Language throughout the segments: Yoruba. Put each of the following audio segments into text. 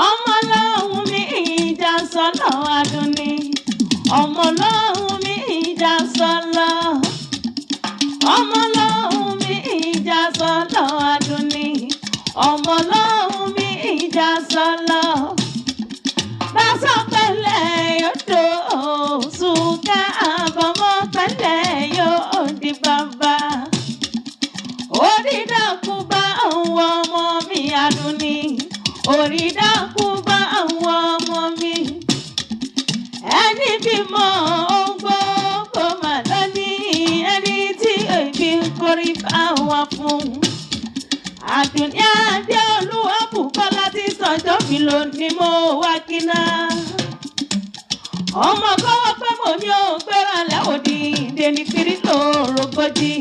Ọmọ lọ́hùn mi ìjà sọ́lọ́ Adúnní. Ọmọ lọ́hùn mi ìjà sọ́lọ́. Ọmọ lọ́hùn mi ìjà sọ́lọ́ Adúnní. Ọmọ lọ́hùn mi ìjà sọ́lọ́. Bàṣọ pẹ̀lẹ́ yóò dò ṣùkà àbọ̀mọ́ pẹ̀lẹ́ yóò di bàbá. Orí dákun bá àwọn ọmọ mi Adúnní. Orí dákun bá àwọn ọmọ mi. Ẹni bímọ ohun gbogbo mà lónìí. Ẹni tí èmi kórí bá wà fún. Àdùnní Adé Olúwa Bùkọ́lá tí sọjọ́ mi lónìí mo wá kíná. Ọmọ kọ́wọ́ pé mo ní o gbéra lẹ́wọ̀dì dèní kiri lórógójì.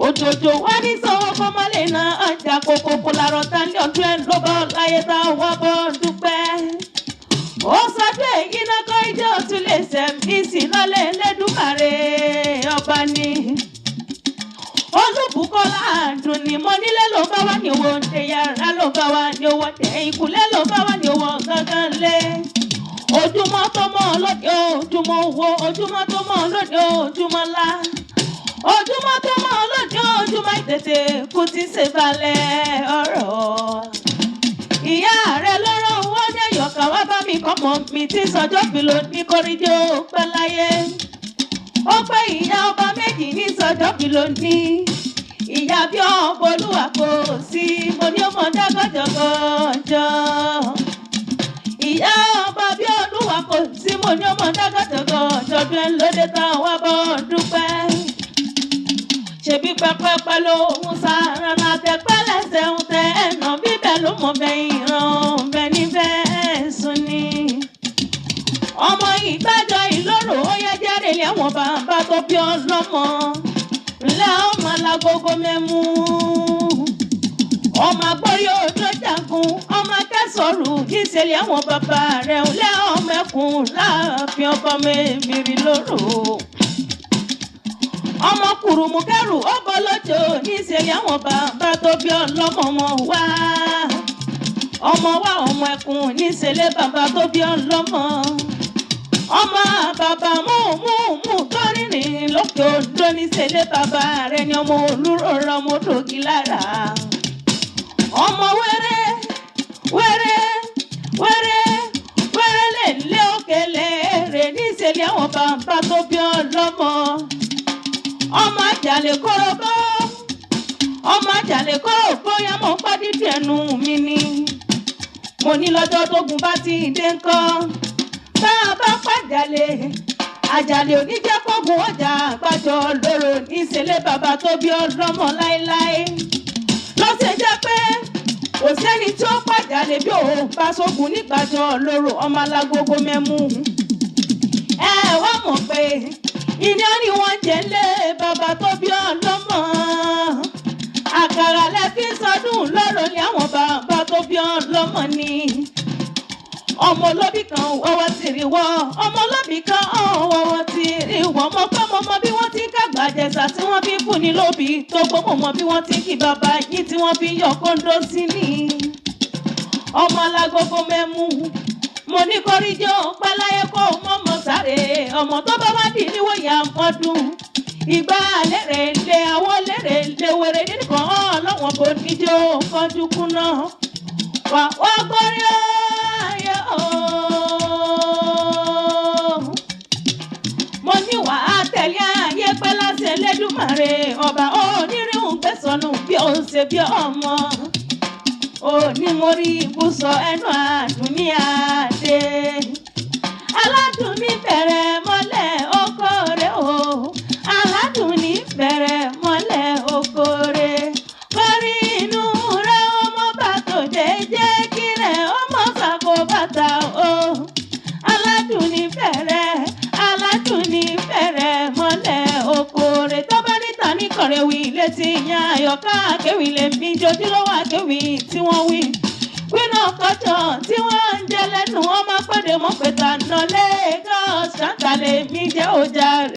Òjòjò wá ní sọ́wọ́ kọ́mọ́lé náà ọjà kókókó làrọ̀ tá ní ọdún ẹ̀ ló bọ́ láyé tá a wá bọ́ dúpẹ́. Ó sọdún èyí náà kọ́ ìjọ tún lè sẹ̀mí sí lọ́lẹ̀ Ẹlẹ́dùmarè ọba ni. Olúbùkọ́lá Àdùnní mo nílé ló bá wà ní owó ṣe yàrá ló bá wà ní owó tẹ ìkúlẹ̀ ló bá wà ní owó gángan lé. Ojúmọ́ tó mọ́ lóde ojúmọ́ owó, ojúmọ́ tó mọ́ lóde ojúmọ́ ńlá. Ojúmọ́ tó mọ́ lóde ojúmọ́ ìtètè kú ti ṣe balẹ̀ ọ̀rọ̀. Ìyá rẹ̀ lọ́rọ̀ owó jẹ́ yọ̀ọ̀ká wá bá mi kọ́mọ mi tí sọjọ́ fi lò ní kórìjó pẹ́ láyé. Ó pé ìyá ọba méjì ní sọjọ́ fi lò ní. Ìyá bí ọ̀pọ̀ olúwa kò sí, mo ní ọmọ dágọ́jọ́gọ́jọ́. Ìyá ọba bí olúwa kò sí, mo ní ọmọ dágọ́jọ́gọ́jọ́ ọdún ẹ̀ lóde táwọn abọ́ dúpẹ́. Ṣebí pẹpẹpẹ ló ń sára látẹpẹ lẹsẹ ń tẹ ẹnà bíbẹ ló mọ bẹ ìran bẹ níbẹ̀ sùn ni. Ọmọ ìgbàjọ ìlóró ó yẹ jẹ́rìí lẹ́wọ̀n bàbá tó bí ọlọ́mọ. Ńlẹ́ ọmọ alágogo mẹ́mú. Ọmọ agbórí odò jagun, ọmọ akẹ́sọ̀rù ìṣẹ̀lẹ̀ àwọn bàbá rẹ̀ ńlẹ́ ọmọ ẹkùn láàfin ọba mẹ́mìrì lóró. Ọmọ kùrùmù kẹrù ọbọ lójó níṣẹlẹ àwọn bàbá tó bí ọlọ́mọ wọn wá. Ọmọ wa ọmọ ẹkùn níṣẹlẹ bàbá tó bí ọlọ́mọ. Ọmọ bàbá mú mú mú tó rìnrìn lókè odò níṣẹlẹ bàbá rẹ ni ọmọ olúròrò ọmọ òdògì lára. Ọmọ wẹ́rẹ́ wẹ́rẹ́ wẹ́rẹ́ wẹ́rẹ́ lè lé òkèlè rè níṣẹlẹ àwọn bàbá tó bí ọlọ́mọ. Ọmọ àjàlè kóróbó, ọmọ àjàlè kóróbó yá mọ̀ ń pàdídì ẹnu mi ni. Mo ní lọ́jọ́ tógun bá ti dé ńkọ́. Bá a bá pàjálè, àjàlè oníjẹ́ kógun ọjà àgbàjọ lóró níṣẹ́lẹ̀ bàbá tó bí ọlọ́mọ láéláé. Lọ́sẹ̀ jẹ́ pé kò sẹ́ni tí ó pàjálè bí òun bá sógun nígbàjọ lóró ọmọ alágogo mẹ́mú. Ẹ wá mọ̀ pé iná ni wọ́n jẹ́ lé bàbá tó bí ọlọ́mọ. Àkàrà lẹ fi sọdún lọ́rọ̀ ní àwọn bàbá tó bí ọlọ́mọ ni. Ọmọ olóbì kan wọ́wọ́ ti rí wọ́. Ọmọ olóbì kan wọ́wọ́ ti rí wọ́. Mo pẹ́ mo mọ bí wọ́n ti ń kàgbà jẹ̀sà tí wọ́n fi fún ni lóbì tó gbó. Mo mọ bí wọ́n ti ń kí bàbá yín tí wọ́n fi yọ kóńdó sí ni. Ọmọ alágogo mẹ́mú. Mo ní kórìjọ́ páláyé kó mọ́mọ́ sáré. Ọmọ tó bá wá dì níwòye àmọ́dún. Ìgbà lérè lé àwọ̀ lérè lé wèrè nìkan ọlọ́wọ́n kò ní jẹ́ ó kọjú kúná. Wà wá gbórí ayé o. Mo ní wà á tẹ̀lé ayé pẹ́ láṣẹ Ẹlẹ́dùmarè ọba onírìhùn gbẹ̀sọ̀nù bí ó ń ṣe bí ọmọ. Òní mo rí ibùsọ̀ ẹnu Àdùnní Adé. Aládùnní bẹ̀rẹ̀ mọ́lẹ̀ oko rẹ̀ o. Aládùnní bẹ̀rẹ̀ mọ́lẹ̀ oko rẹ̀. Kọrí inú rẹ̀ ọmọ bàtò jẹ́jẹ́ kí rẹ̀ ọmọ sàkó bàtà o. Aládùnní bẹ̀rẹ̀, Aládùnní bẹ̀rẹ̀ mọ́lẹ̀ oko rẹ̀. Tọ́ba níta ní kọ̀rẹ́wì létí yan àyọ̀ká akéwì lè mí jojúlówó akéwì tí wọ́n wí. Wínà kọjọ tí wọ́n ń jẹ lẹ́nu wọn máa pàdé mọ́ pẹ̀tà náà Lagos ṣàǹkàlẹ̀ mi jẹ́ ọjà rẹ̀.